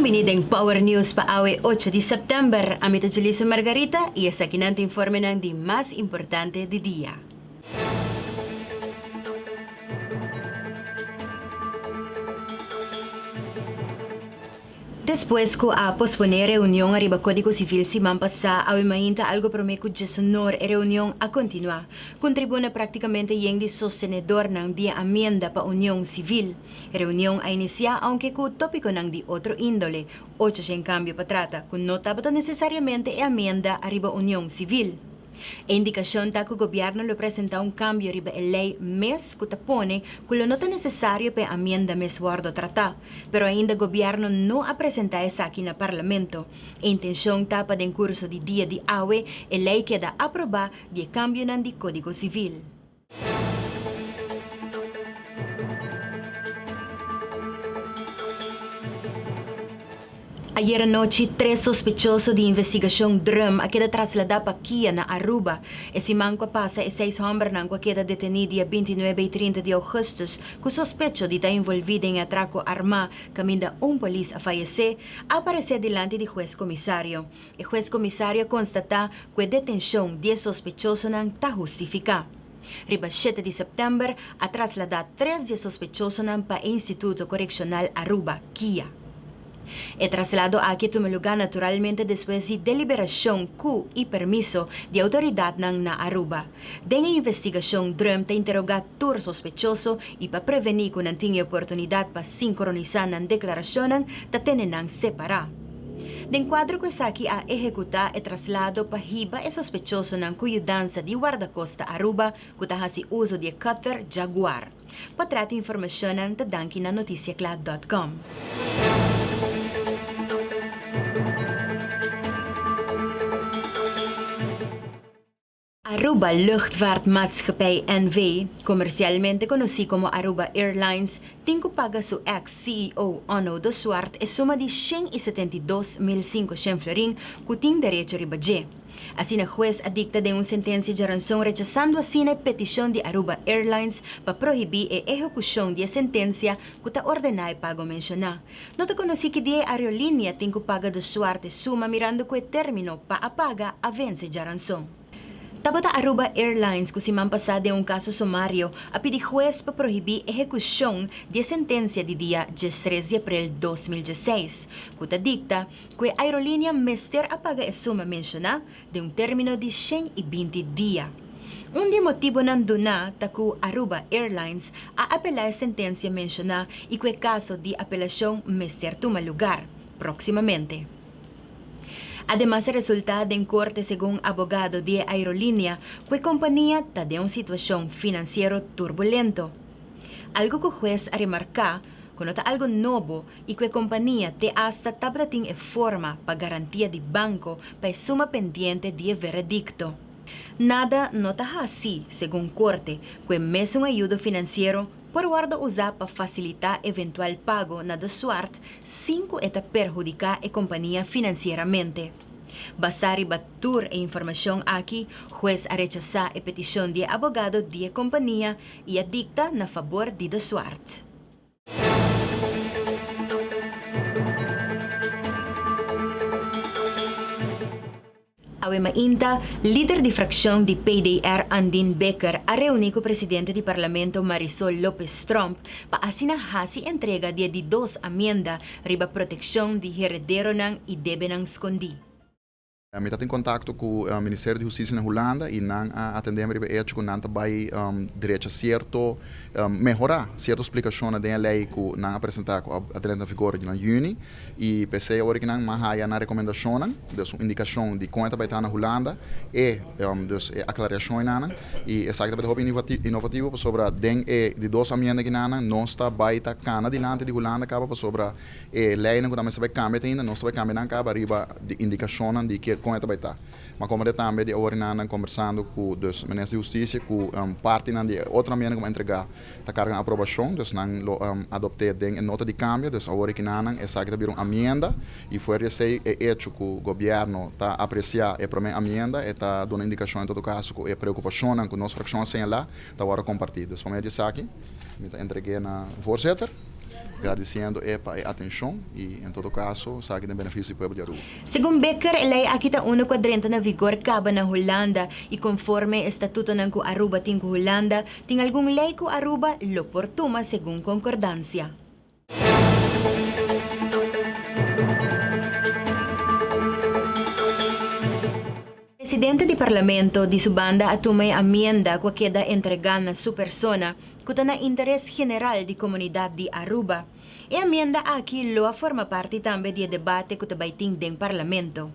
Bon bini den Power News pa awe 8 di september. Ami ta Julissa Margarita y esakinan ta informenan di mas importante di dia. Despues ku a posponé reunion ariba Kódigo Sivil siman pasá, awe mainta algu promé ku djesonor e reunion a kontinuá, ku un tribuna práktikamente yen di sostenedornan di e amienda pa union sivil. E reunion a inisiá ounke ku tópikonan di otro índole, 800 kambio pa trata, ku no tabata nesesariamente e amienda ariba union sivil. E indikashon ta ku gobièrnu lo presentá un kambio riba e lei mes ku ta pone ku lo no ta nesesario pa e amienda mes wòrdu tratá. Pero ainda gobièrnu no a presentá esaki na parlamento. E intenshon ta pa den kurso di dia di awe e lei keda aprobá di e kambionan di Kódigo Sivil. Ayer anochi tres sospechoso di investigashon Drum a keda trasladá pa kia na Aruba. E siman ku a pasa e seis hòmbernan ku a keda detení dia 29 i 30 di ougùstùs ku sospecho di ta envolví den e atrako armá kaminda un polis a fayesé, a aparesé dilanti di hues komisario. E hues komisario a konstatá ku e detenshon di e sospechosonan ta hustifiká. Riba shete di sèptèmber a trasladá tres di e sospechosonan pa e Instituto Korekshonal Aruba, kia. E traslado aki a tuma lugá naturalmente despues di deliberashon ku i permiso di outoridatnan na Aruba. Den e investigashon Drum ta interogá tur sospechoso i pa prevení ku nan tin e oportunidat pa sinkronisá nan deklarashonnan ta tene nan separá. Den kuadro ku esaki a ehekutá e traslado pa hiba e sospechosonan ku yudansa di Wardakosta Aruba ku ta hasi uso di e cutter Jaguar. Pa trata informashonnan ta danki na noticiacla dot com. Aruba Luchtvaartmaatschappij NV, komersialmente konosí komo Aruba Airlines, tin ku paga su eks CEO Onno de Zwart e suma di 172.500 florin ku tin derecho riba dje. Asina hues a dikta den un sentensia djaranson rechasando asina e petishon di Aruba Airlines pa prohibí e ehekushon di e sentensia ku ta ordená e pago menshoná. No ta konosí ki dia e aerolínea tin ku paga de Zwart e suma mirando ku e término pa a paga a vense djaranson. Tabata Aruba Airlines ku siman pasá den un kaso sumario a pidi hues pa prohibí ehekushon di e sentensia di dia 13 di aprel 2016, ku ta dikta ku e aerolínea mester a paga e suma menshoná den un término di 120 dia. Un di e motibonan duná ta ku Aruba Airlines a apelá e sentensia menshoná i ku e kaso di apelashon mester tuma lugar próksimamente. Ademas a resultá den korte segun abogado di e aerolínea ku e kompania ta den un situashon finansiero turbulento. Algu ku hues a remarká ku no ta algu nobo i ku e kompania te asta tabata tin e forma pa garantia di banko pa e suma pendiente di e veredikto. Nada no ta hasi, segun korte, ku e mesun ayudo finansiero por wòrdu usá pa fasilitá eventual pago na de Swart sin ku e ta perhudiká e kompania finansieramente. Basá riba tur e informashon aki, hues a rechasá e petishon di e abogado di e kompania i a dikta na fabor di de Swart. Awe mainta, lider di frakshon di PDR Andin Bikker a reuní ku presidente di parlamento Marisol Lopez Tromp pa asina hasi entrega di e di dos amienda riba protekshon di herederonan i debenan skondí. Mi ta tin kontakto ku Ministerio di Hustisia na Hulanda i nan a atendé mi riba e echo ku nan ta bai drecha sierto, mehorá sierto splikashonnan den e lei ku nan a presentá ku a drenta na vigor na yüni. I p'esei awor ki nan a haya nan rekomendashonnan, dus un indikashon di kon e ta bai ta na Hulanda, e dus e aklarashon einan, i esaki ta bai ta hopi inovativo pasobra den e di dos amienda kinan nos ta bai ta kana dilanti di Hulanda kaba pasobra e leinan ku nan mester bai kambia te ainda nos ta bai kambia nan kaba riba di indikashonnan di ke kon e ta bai ta. Ma komprende tambe di awor nan kombersando ku dus Minister di Hustisia ku partinan di e otro amienda ku bo a entregá ta karga nan aprobashon, dus nan lo adopt'é den e nota di kambio, dus awor e kinanan esaki ta bira un amienda i fuer di esei e echo ku gobièrnu ta apresiá e promé amienda e ta duna indikashon en todo kaso ku e preokupashonnan ku nos frakshon a señalá ta wòrdu kompartí. Dus pa medio di esaki mi ta entreg'é na voorzitter. Gradisiendo e pa e atenshon i en todo kaso esaki den benefisio di pueblo di Aruba. Segun Bikker e lei aki ta unu ku a drenta na vigor kaba na Hulanda i konforme e statutonan ku Aruba tin ku Hulanda, tin algun lei ku Aruba lo por tuma segun konkordansia. Presidente di Parlamento di su banda a tuma e amienda cu a keda entrega na su persona cu ta na interes general di comunidad di Aruba. E amienda aki lo a forma parti tambe di e debate cu ta bay tin den Parlamento.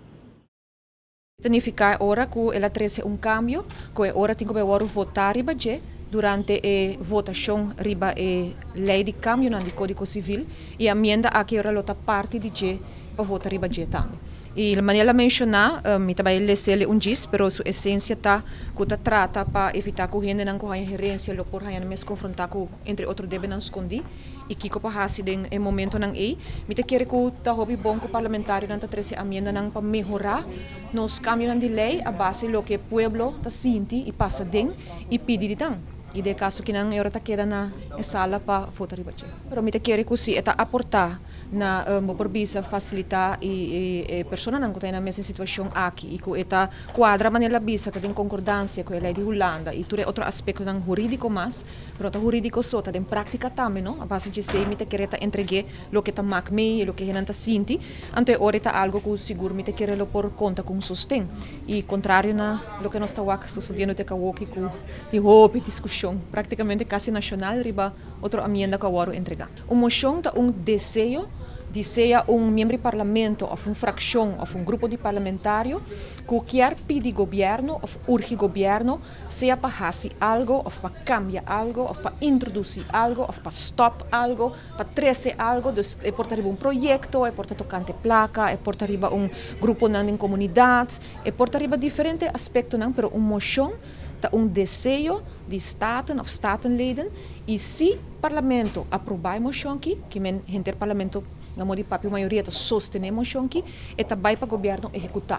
Ta nifiká e ora ku el a trese un kambio ku e ora tin ku bai wòrdu votá riba dje durante e votashon riba e lei di kambionan di Kódigo Sivil i e amienda aki ora lo ta parti di dje pa vota riba dje tambe. I manera el a menshoná, mi ta bai les'el un djis, pero su esensia ta ku ta trata pa evitá ku hendenan ku haña herensia lo por haña nan mes konfrontá ku entre otro debenan skondí. I kiko pa hasi den e momentonan ei? Mi ta kere ku ta hopi bon ku parlamentarionan ta trese amiendanan pa mehorá nos kambionan di lei a base loke pueblo ta sinti i pasa den i pidi di nan. I den e kaso kinan e ora ta keda na e sala pa vota riba dje. Pero mi ta kere ku si e ta aportá na bo por bisa fasilitá i e personanan ku ta den nan mes situashon aki i ku e ta kuadra manera el a bisa ta den konkordansia ku e lei di Hulanda i tur e otro aspektonan hurídiko mas, Pero ta hurídiko so, ta den práktika tambe, no? A base djesei mi ta kere ta entreg'é loke ta mak mi i loke hennan ta sinti, anto e ora e ta algu ku sigur mi ta kere lo por konta ku un sosten. I kontrario na loke nos ta wak sosodiendo te kawoki ku tin hopi diskushon, práktikamente kasi nashonal riba otro amienda ku a wòrdu entregá. Un moshon ta un deseo di sea un miembro di parlamento òf un frakshon òf un grupo di parlamentario ku kier pidi gobièrnu òf urgi gobièrnu sea pa hasi algo of pa cambia algo of pa introduci algo of pa stop algo, pa trece algo, dus e por ta riba un proyecto, e por ta tocante placa, e por ta riba un gruponan den comunidad, e por ta riba diferente aspectonan, pero un mocion ta un deseo di Staten of Statenleden y si Parlamento aproba e mocion aki, ki men henter Parlamento na modo di papia mayoria ta sostene e mocion aki, e ta bay pa Gobierno ehecuta.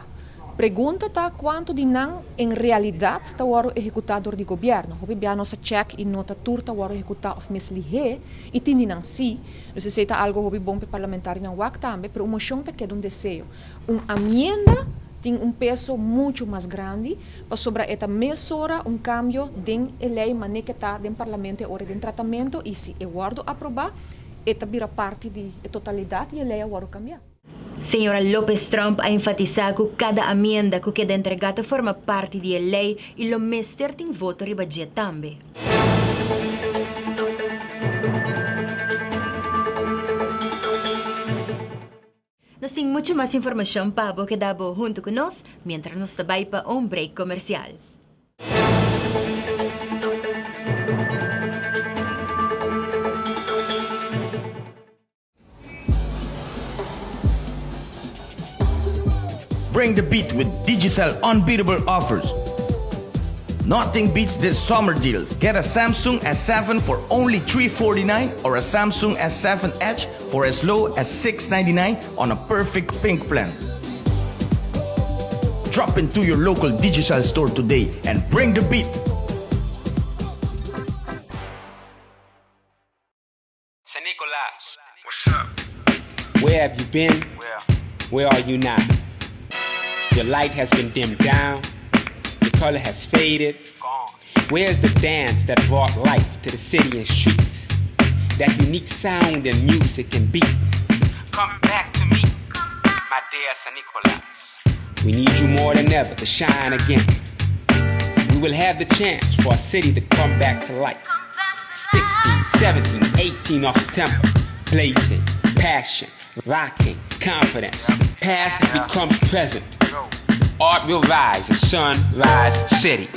Pregunta ta cuanto di nan en realidad ta wordo ehecuta dor di gobierno. Hopi bia nos a check y no ta tur ta wordo ehecuta of mes lihe y tin di nan si. Dus esey ta algo hopi bon p'e parlamentarionan wak tambe, pero un mocion ta keda un deseo. Un amienda tin un peso mucho mas grandi pasobra e ta mesora un cambio den e ley mane ke ta den parlamento e ora den tratamento y si e wordo aproba e ta bira parti di e totalidad y e ley a wordo cambia. Señora Lopez Tromp a enfatisá ku kada amienda ku keda entregá ta forma parti di e lei i lo mester tin voto riba dje tambe. Nos tin muchu mas informashon pa bo keda bo huntu ku nos miéntras nos ta bai pa un break komersial. Bring the beat with Digicel unbeatable offers. Nothing beats this summer deals. Get a Samsung S7 for only 349 or a Samsung S7 Edge for as low as 699 on a perfect pink plan. Drop into your local Digicel store today and bring the beat. San Nicolas. What's up? Where have you been? Where? Where are you now? Your light has been dimmed down. Your color has faded. Gone. Where's the dance that brought life to the city and streets? That unique sound and music and beat. Come back to me, my dear San Nicolas. We need you more than ever to shine again. We will have the chance for our city to come back to life. 16, 17, 18 off temper, blazing, passion, rocking, confidence. Past has become present. Art will rise in Sunrise City.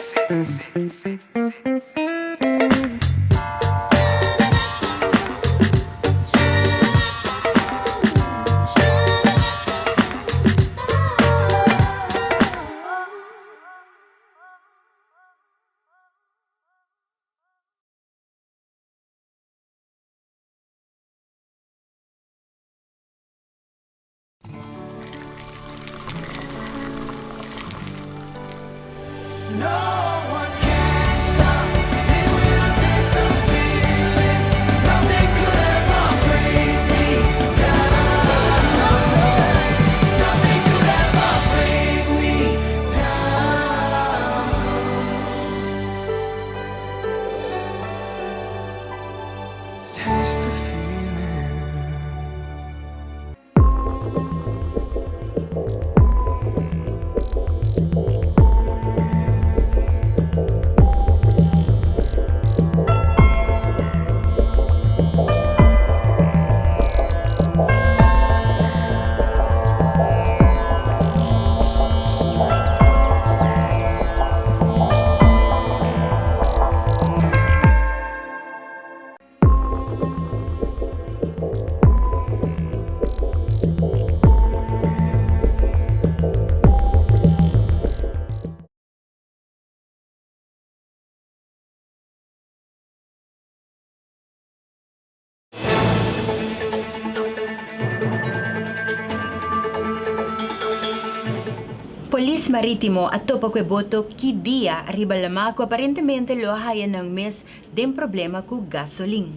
Polis Maritimo a topa cu e boto ki dia riba lama cu aparentemente lo a haya nan mes den problema cu gasolin.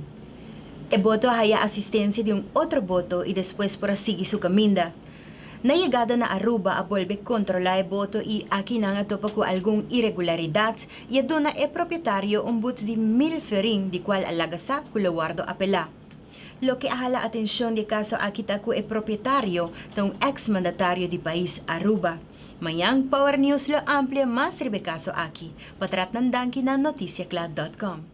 E boto a haya asistencia di un otro boto y despues por a sigui su caminda. Na yegada na Aruba a bolbe controla e boto y aki nan a topa cu algun iregularidad y a duna e propietario un but di mil florin di cual a laga sa cu lo wordo apela. Loke a hala atencion di e caso aki ta cu e propietario ta un ex mandatario di pais Aruba. Mañan Power News lo amplia mas riba e caso aki. Patratnan danki na noticiacla dot com.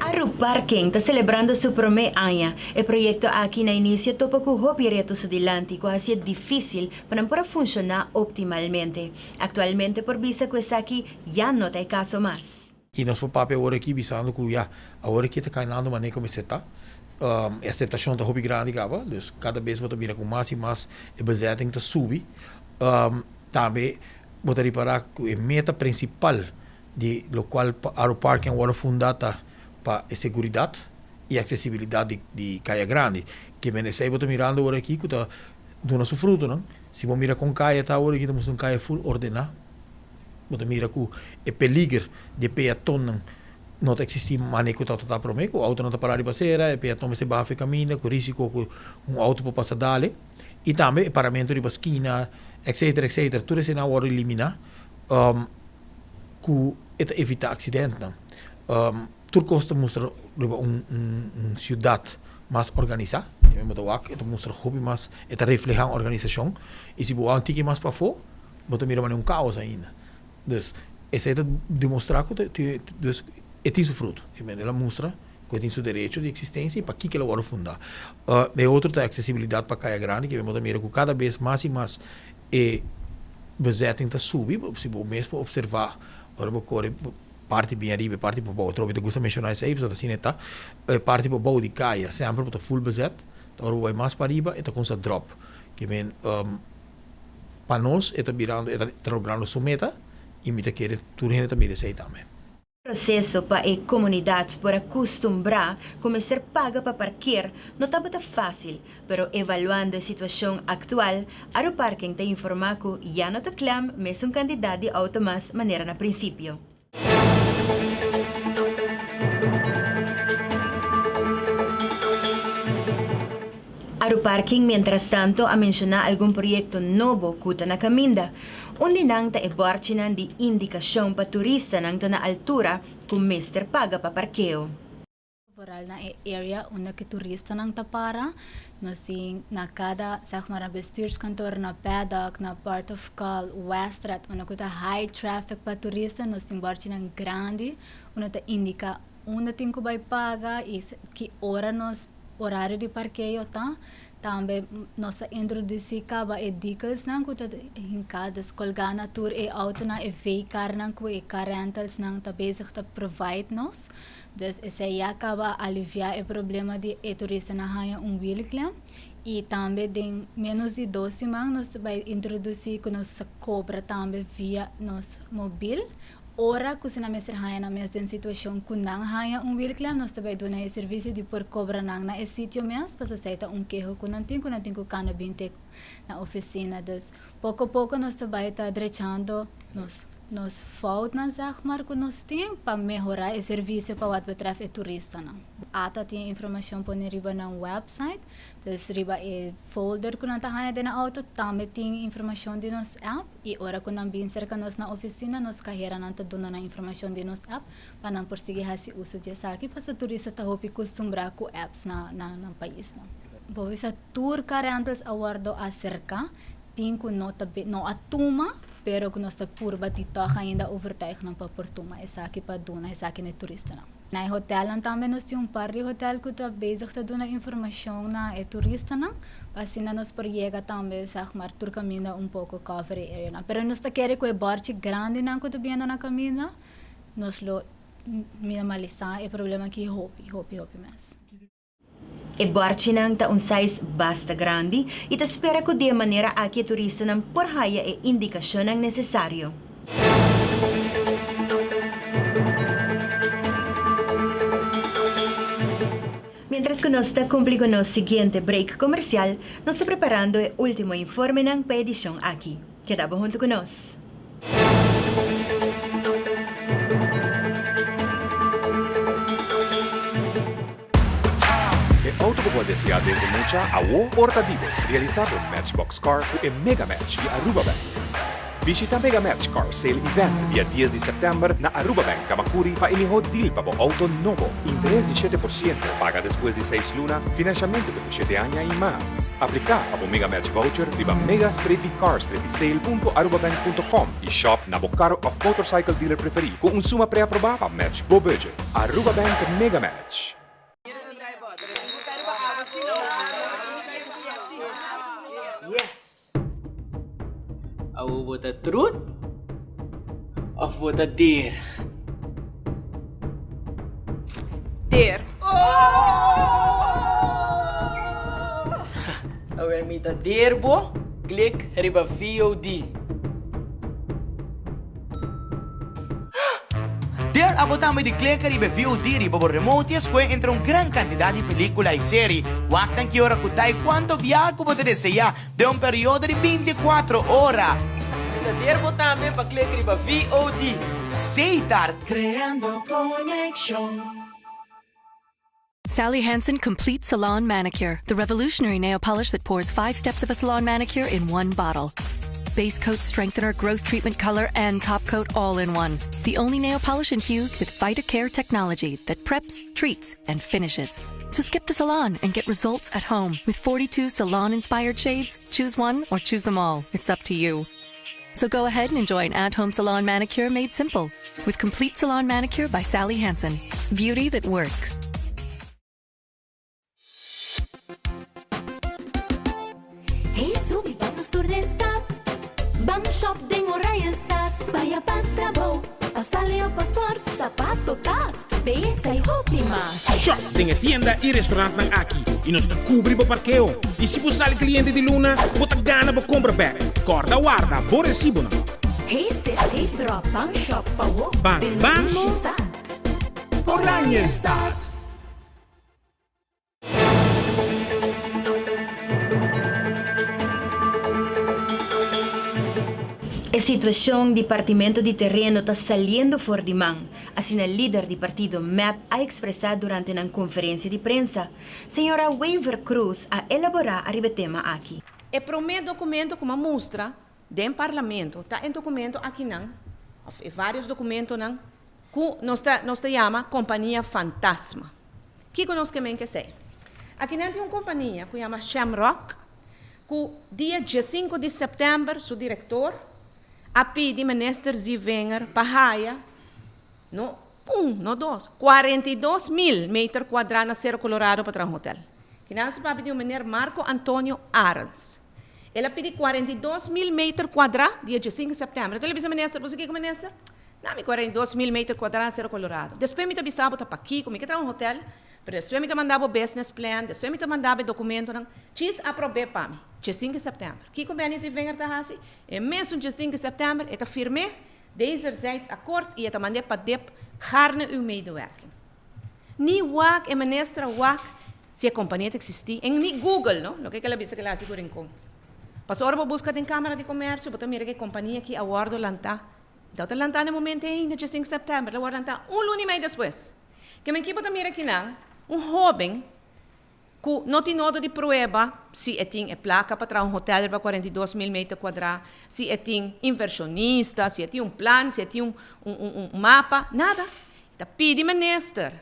Aruparking ta celebrando su prome aña. E proyecto aki na inicio topa cu hopi reto su dilanti cu a hacié dificil pa nan por a funciona optimalmente. Actualmente por bisa cu esaki ya no ta e caso mas. I nos por papia awor aki bisando ku ya, awor aki ta kainando manera ku mester ta. E aseptashon ta hopi grandi kaba, dus kada bes bo ta mira ku mas i mas e bezetting ta subi. Tambe bo ta ripará ku e meta prinsipal di lokual Aruparking a wòrdu fundá ta pa e seguridat i aksesibilidat di Kaya Grandi. Ke men esei bo ta mirando awor aki ku ta duna su frutonan. Si bo mira kon kaya ta awor aki ta mustra un kaya ful ordená. Bo ta mira ku e peliger di e peatonnan no ta eksistí manera ku tabata ta promé, ku outonan ta pará riba sera, e peaton mester baha for e kaminda ku risiko ku un outo por pasa dale. I tambe e paramentu riba skina, etsetera, etsetera. Tur eseinan a wòrdu eliminá ku e ta evitá aksidentnan. Tur kos ta mustra riba un un siudat mas organisá. Bo ta wak e ta mustra hopi mas, e ta reflehá un organisashon. I si bo wak un tiki mas pafó, bo ta mira manera un kaos ainda. Dus, esei ta demostrá ku ta dus e tin su fruto. El a mustra ku e tin su derecho di eksistensia i pakiko el a wòrdu fundá. E otro ta aksesibilidat pa Kaya Grandi, ke bo ta mira ku kada bes mas i mas e bezetting ta subi. Si bo mes por opservá ora bo kore parti bien ariba e parti por bou. Atrobe ta gusta menshoná esei pasobra asina e ta. E parti por bou di kaya semper bo ta full bezet. Ta ora bo bai mas pa ariba e ta kumsa drop. Ke men pa nos e ta birando e ta logrando su meta i mi ta kere tur hende ta mira esei tambe. Proseso pa e komunidat por a kustumbrá ku mester paga pa parker no tabata fásil, pero evaluando e situashon aktual, Aruparking ta informá ku ya no ta klem mesun kantidat di outo mas manera na prinsipio. Aruparking mientrastanto a menshoná algun proyekto nobo ku ta na kaminda. Un di nan ta e bòrchinan di indikashon pa turistanan ta na altura ku mester paga pa parkeo. Vooral na e area unda ku turistanan ta para. Nos tin na kada, zeg maar, na bestuurskantoor, na Paddock, na Port of Call, Weststraat, unda ku ta high traffic pa turista, nos tin bòrchinan grandi unda ta indiká unda tin ku bai paga i ki ora nos Orario di parkeo ta. Tambe nos a introdusí kaba e decalsnan ku ta hinká, dus kolgá na tur e outonan, e V-karnan ku e car rentalsnan ta bezig ta provide nos. Dus esei ya kaba a aliviá e problema di e turistanan haña un wielklem. I tambe den ménos di dos siman nos ta bai introdusí ku nos ta kobra tambe via nos mobil. Ora ku si nan mester haña nan mes den situashon ku nan haña un wielklem, nos ta bai duna e servisio di por kobra nan na e sitio mes, pasobra esei ta un keho ku nan tin, ku nan tin ku kana bin te na ofisina. Dus, poko poko nos ta bai ta drechando nos nos foutnan, zeg maar, ku nos tin pa mehorá e servisio pa wat betrèft e turistanan. Ata tin e informashon pone riba nan wèpsait. Dus riba e folder ku nan ta haña den e outo tambe tin informashon di nos app i ora ku nan bin serka nos na ofisina nos kaheranan ta duna nan informashon di nos app pa nan por sigui hasi uso di esaki pasobra turista ta hopi kustumbrá ku apps na nan paisnan. Bo bisa tur car rentals a wòrdu aserká, tin ku no ta no a tuma pero ku nos ta purba di tòg ainda overtuig nan pa por tuma esaki pa duna esaki na e turistanan. Na e hotelnan tambe nos tin un par di hotel ku ta bezig ta duna informashon na e turistanan pa asina nos por yega tambe zeg maar tur kaminda un poko cover e areanan. Pero nos ta kere ku e bòrchi grandinan ku ta biendo na kaminda nos lo minimalisá e problema aki hopi hopi hopi mes. E bòrchinan ta un size basta grandi i ta spera ku di e manera aki e turistanan por haya e indikashonnan nesesario. Mientras ku nos ta kumpli ku nos siguiente break komersial, nos ta preparando e último informenan pa e edishon aki. Keda bo huntu ku nos! E auto ku bo a deseá desde mucha awo por ta di bo. Realisá bo Matchbox Car ku e Mega Match di Aruba Bank. Bishita Mega Match Car Sale Event dia dies di sèptèmber na Aruba Bank Camacuri pa e mihó deal pa bo auto nobo. Interes di 7%, paga despues di seis luna, financiamento te ku shete aña i mas. Apliká pa bo Mega Match voucher riba mega strepi car strepi sale punto arubabank punto com i shop na bo car òf motorcycle dealer preferí ku un suma preaprobá pa match bo budget. Aruba Bank Mega Match. Yes! Awo bo ta trut of bo ta der? Der. Awer mi ta der bo, klik riba VOD. Der abo tambe di kleka riba e VOD riba bo remote i escohe entre un gran cantidad di pelicula i seri. Wak nan ki ora cu ta i cuanto biaha cu bo ta desea den un periodo di 24 ora. Mi ta der bo tambe pa klek riba VOD. Setar. Creando conexion. Sally Hansen Complete Salon Manicure, the revolutionary nail polish that pours five steps of a salon manicure in one bottle. Base coat, strengthener, growth treatment, color, and top coat all in one. The only nail polish infused with VitaCare technology that preps, treats, and finishes. So skip the salon and get results at home. With 42 salon inspired shades, choose one or choose them all. It's up to you. So go ahead and enjoy an at home salon manicure made simple with Complete Salon Manicure by Sally Hansen. Beauty that works. Hey, subi ban nos tur den stad. Ban shop den Oranjestad. Vaya pa trabou, pa sali of pa sport, sapato, tas, beyesa y hopi mas. Shop den e tienda y restaurantnan aki y nos ta cubri bo parkeo. Y si bo sali cliente di luna, bo ta gana bo compra bek. Corda warda bo recibonan. Hey sis, hey bro, ban shop pa wo Ban den bano Sushistad. Oranjestad. E situacion di partimento di tereno ta saliendo for di man, asina lider di partido mep a expresa durante nan conferencia di prensa. Señora Wever Croes a elabora ariba e tema aki. E promé documento cu m'a mustra den Parlamento ta e documento akinan, of e varios documentonan, cu nos ta nos ta yama compania fantasma. Kiko nos ke men ke esei? Akinan tin un kompania ku yama Shamrock ku dia diesinku di sèptèmber su direktor a pidi minister Zievinger pa haya no un, no dos, 42 mil meter kuadrá na Cerro Colorado pa traha un hotel. Kinan su papia di un meneer Marco Antonio Arends. El a pidi 42 mil meter kuadrá dia 15 di sèptèmber. Enton el a bisa minister, bo sa kiko minister? Na mi 42 mil meter kuadrá na Cerro Colorado. Despues mi ta bisa bo ta pakiko, mi ke traha un hotel, pero despues mi ta manda bo business plan, despues mi ta manda bo e dokumentonan. Djis aprob'é pa mi, 15 di sèptèmber. Kiko Benny Zievinger ta hasi? E mesun 15 di sèptèmber e ta firm'é wederzijds akkoord i e ta mand'é pa dip gaarne uw medewerking. Ni wak e minister a wak si e kompania ta eksistí, en ni Google, no, loke ku el a bisa ku el a hasi ku Rincon. Pasobra ora bo buska den Kámara di Komèrsio bo ta mira ku e kompania aki a wòrdu lantá. Dau ta lantá na e momento ainda, 15 sèptèmber, lo wòrdu lantá un luna i mei despues. Ke men ki bo ta mira akinan, un hóben ku no tin nodo di prueba si e tin e plaka pa traha un hotèl riba 42 mil meter kuadrá, si e tin invershonista, si e tin un plan, si e tin un un un mapa, nada. E ta pidi minister,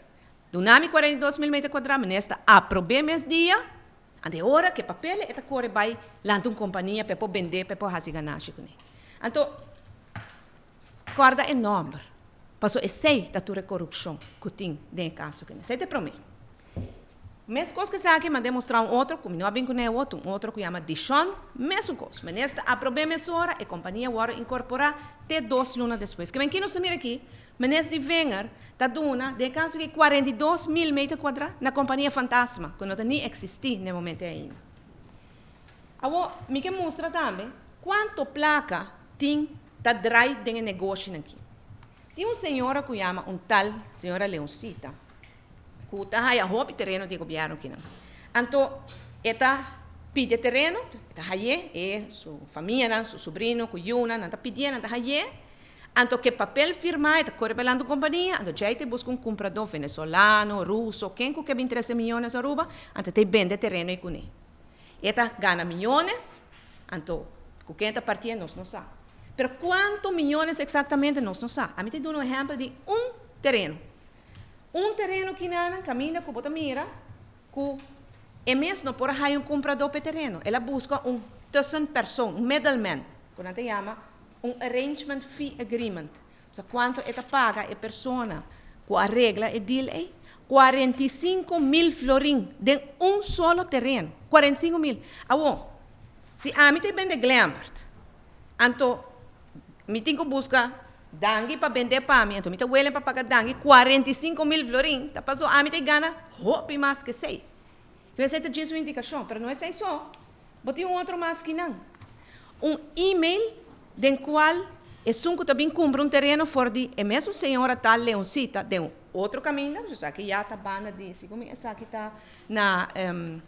duna mi 42 mil meter kuadrá, minister aprob'é mes dia, anto e ora ku e papel e ta kore bai lanta un kompania pa e por bendé, pa e por hasi ganashi kuné. Anto, kòrda e nòmber, pasobra esei ta tur e korupshon ku tin den e kaso kuné. Esei ta e promé. Meskos ku esaki, mi a demostrá un otro, ku mi no a bin kuné awor, un otro ku yama Dishon, mesun kos. Minister aprob'é mesora, e kompania wòrdu inkorporá te dos luna despues. Kimen ki nos ta mira aki? Minister Zievinger ta duna, den e kaso aki, 42 mil meter kuadrá na kompania fantasma, ku no ta ni eksistí na e momento ei ainda. Awor, mi ke mustra tambe kuantu plaka tin ta drai den e negoshinan aki. Tin un señora ku yama un tal señora Leoncita. Ku ta haya hopi tereno di e gobièrnu kinan. Anto e ta pidi e tereno, e ta hay'é, e, su famianan, su subrino ku yunan, nan ta pidié, nan ta hay'é. Anto ku e papel firmá e ta kore bailando un kompania, anto djei ta e buska un kumpradó venezolano, ruso, ken ku ke bin trese miyones Aruba, anto e ta e bende e tereno ei kuné. E ta gana miyones, anto ku ken e ta partié nos no sa. Pero kuantu miyones eksaktamente nos no sa. Ami ta duna un ehèmpel di un tereno. Un tereno kinanan kaminda ku bo ta mira ku e mes no por a haya un kumpradó pa e tereno. El a buska un tussenpersoon, un middleman, ku nan ta yama un arrangement fee agreement. Sa kuantu e ta paga e persona ku a regla e deal ei? 45.000 florin den un solo tereno. 45.000. Awor, si ami ta e bende Glembert, anto mi tin ku buska Dangui pa bendé pa mi, anto mi ta welen pa paga dangui 45.000 florin, ta paso ami ta gana hopi mas ke esei. Ku esei ta djis un indikashon, pero no esei so, bo tin un otro mas ki nan. Un email den kual esun ku ta bin kumpra un tereno for di e mesun señora tal Leoncita den un otro kaminda, so esaki ya ta banda di, segun mi esaki ta na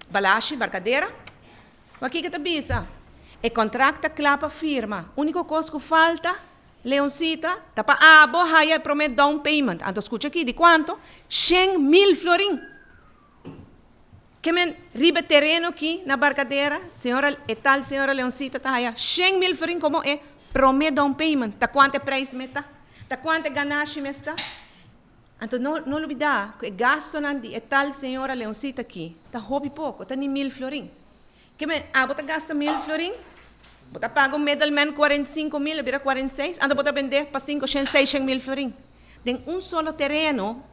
Balashi, Barcadera. Ma kiko ta bisa? E kontrakt ta kla pa firma. Úniko kos ku falta, Leoncita, ta pa abo haya e promé down payment. Anto skucha aki, di kuantu? 100.000 florin! Ke men riba e tereno aki na Barcadera, señora, e tal señora Leoncita ta haya 100.000 florin komo e promé down payment. Ta kuantu e preis mes ta? Ta kuantu e ganashi mes ta? Anto no no lubidá ku e gastonan di e tal señora Leoncita aki ta hopi poko, ta ni mil florin. Ke men, abo ta gasta mil florin, bo ta paga un middleman 45.000, a bira 46, anto bo ta bendé pa sinku shen, seis shen mil florin. Den un solo tereno,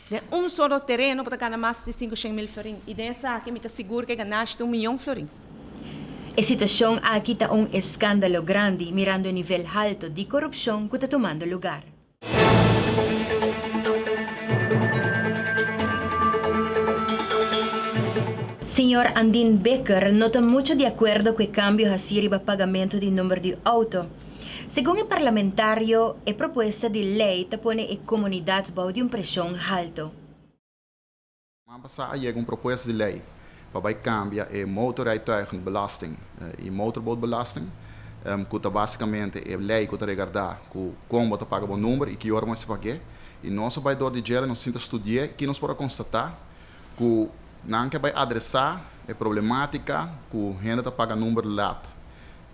den un solo tereno bo ta gana mas di 500.000 florin. I den esaki mi ta sigur ku e ganashi ta un miyon florin. E situacion aki ta un escandalo grandi mirando e nivel halto di corupcion cu ta tumando lugar. Señor Andin Bikker no ta mucho di acuerdo cu e cambio haci riba pagamento di number di auto. Segun e parlamentario, e propuesta di ley ta pone e comunidad bou di un presion halto. Siman pasá a yega un propuesta di lei pa bai kambia e motorrijtuigenbelasting i motorbootbelasting, ku ta basikamente e lei ku ta regardá ku kon bo ta paga bo number i ki ora bo mester pag'é. I nos a bai dor di djele, nos a sinta studi'é ki nos por a konstatá ku nan ke bai adresá e problemátika ku hende ta paga number lat.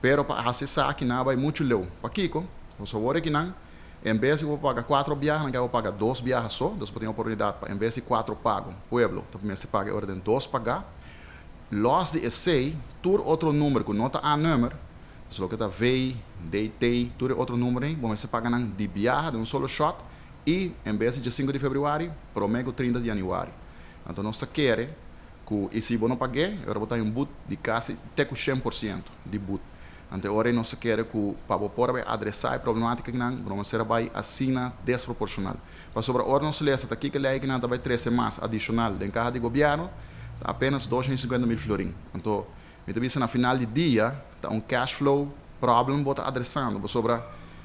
Pero pa hasi esaki nan a bai muchu leu. Pakiko? Pasobra awor aki nan En bes di bo paga cuatro biaha, nan ke bo paga dos biaha so. Dus bo tin oportunidad pa en bes di cuatro pago, pueblo ta mester paga e ora den dos paga. Los di esey, tur otro number cu no ta A-nummer, dus loke ta V, D, T, tur e otro numbernan, bo mester paga nan di biaha den un solo shot y en bes di diesinco di februari, prome cu 30 di januari. Anto nos ta kere cu y si bo no pag'e, e ora bo ta hay un boet di casi te cu 100% di boet. Anto e ora ei nos ta kere ku pa bo por a bai adresá e problemátikanan, bo no mester a bai asina desproporshonal. Pasobra ora nos lesa ta kiko lei kinan ta bai trese mas adishonal den kaha di gobièrnu, ta apenas 250.000 florin. Anto mi ta bisa na final di dia ta un cash flow problem bo ta adresando, pasobra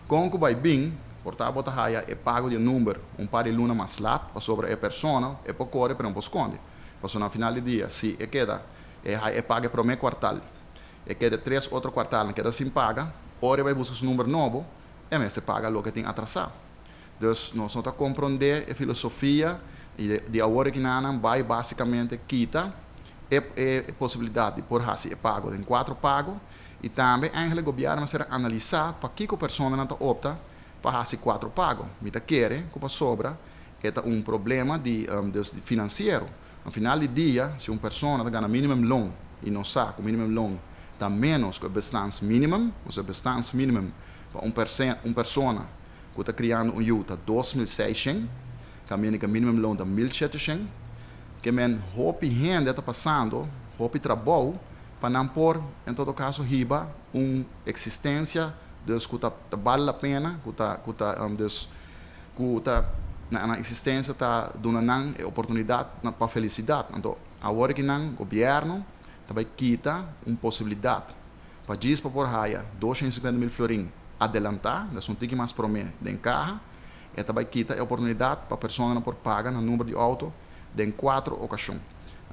kon ku bai bin por ta bo ta haya e pago di e number un par di luna mas lat, pasobra e persona e por kore pero no por skonde. Pasobra na final di dia si e keda e haya e paga e promé kuartal, E keda tres otro kuartalnan keda sin paga, ora e bai buska su number nobo, e mester paga loke tin atrasá. Dus nos no ta komprondé e filosofia i di awor aki nanan bai básikamente kita e e posibilidat di por hasi e pago den kuatro pago i tambe eigenlijk gobièrnu mester a analisá pakiko personanan ta opta pa hasi kuatro pago. Mi ta kere ku pasobra e ta un problema di dus di finansiero. Na final di dia, si un persona ta gana minimumloon i nos sa ku minimumloon ta ménos ku e bestaansminimum, osea bestaansminimum pa un un persona ku ta kriando un yu ta 2600, kaminda ku e minimumloon ta 1700, ke men hopi hende ta pasando hopi trabou pa nan por en todo kaso hiba un eksistensia dus ku ta ta bale la pena, ku ta ku ta dus ku ta na nan eksistensia ta duna nan e oportunidat pa felisidat. Anto awor ki nan gobièrnu ta bai kita un posibilidat pa djis pa por haya 250.000 florin adelantá, des un tiki mas promé den kaha, e ta bai kita e oportunidat pa personanan por paga nan number di outo. den cuatro ocasion.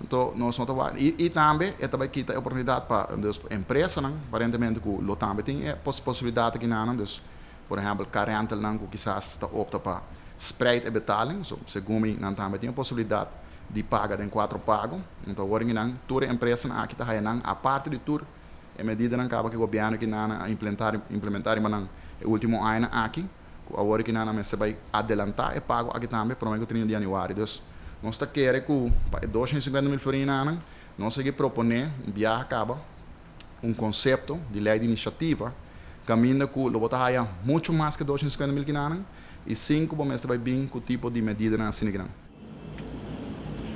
Anto nos no ta wak y y tambe e ta bay kita e oportunidad pa dus empresanan aparentemente cu lo tambe tin e posibilidad aki nanan dus por ehempel car rentalnan cu kisas ta opta pa spreid e betaling so segun mi nan tambe tin e posibilidad di paga den cuatro pago. Anto awor aki nan tur e empresanan aki ta haya nan aparte di tur e medidanan caba cu e gobierno aki nanan a implementar implementa riba nan e ultimo añanan aki. Ku awor ki nan a mester bai adelantá e pago aki tambe promé ku trinta di yanüari. Dus nos ta kere ku pa e 250.000 florinanan nos a sigui proponé un biaha kaba un konsepto di lei di inisiativa kaminda ku lo bo ta haya muchu mas ku e 250.000 kinanan i sin ku bo mester bai bin ku tipo di medidanan asina kinan.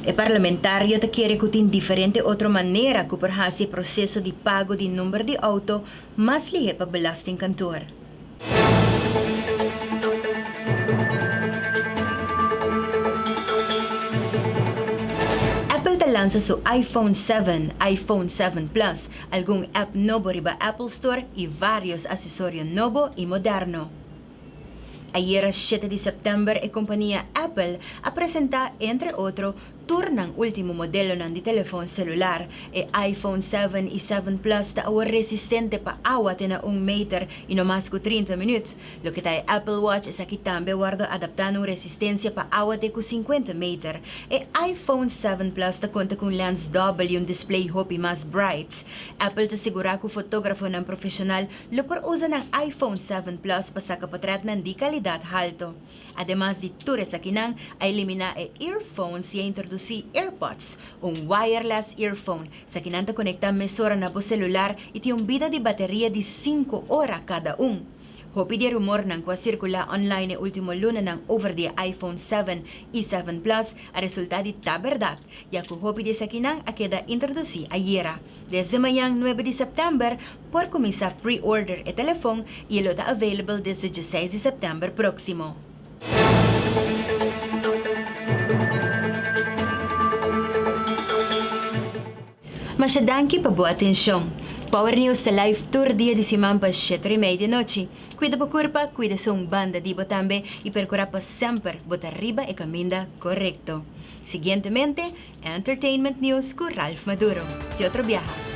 E parlamentario ta kere ku tin diferente otro manera ku por hasi e proseso di pago di number di outo mas lihé pa belastingkantoor. Apple ta lansa su iPhone 7, iPhone 7 Plus, algun app nobo riba Apple Store y varios asesorio nobo y moderno. Ayera shete di sèptèmber e kompania Apple a presentá entre otro tur nan último modelonan di telefòn selular. E iPhone 7 i 7 Plus ta awor resistente pa awa te na un meter i no mas ku 30 minüt. Loke ta e Apple Watch esaki tambe a wòrdu adaptá na un resistensia pa awa te ku 50 meter. E iPhone 7 Plus ta konta ku un lèns dòbel i un display hopi mas bright. Apple ta sigurá ku fotógrafonan profeshonal Lo por usa nan iPhone 7 Plus pa saca potretnan di calidad halto. Ademas di tur esakinan, a elimina e earphones y a introduci AirPods, un wireless earphone. Esakinan ta conecta mesora na bo celular y tin un bida di bateria di cinco ora cada un. Hopi di e rumornan cu a circula online e ultimo lunanan over di e iPhone 7 y 7 Plus a resulta di ta berdad, ya cu hopi di esakinan a keda introduci ayera. Desde mañan nuebe di sèptèmber por kuminsá pre-order e telefon i e lo ta available desde djeseis di sèptèmber próksimo. Masha danki pa bo atenshon. Power News ta live tur dia di siman pa sheter i mei di nochi. Kuida bo kurpa, kuida esun banda di bo tambe i perkurá pa semper bo ta riba e kaminda korekto. Siguientemente, Entertainment News ku Ralph Maduro. Te otro biaha.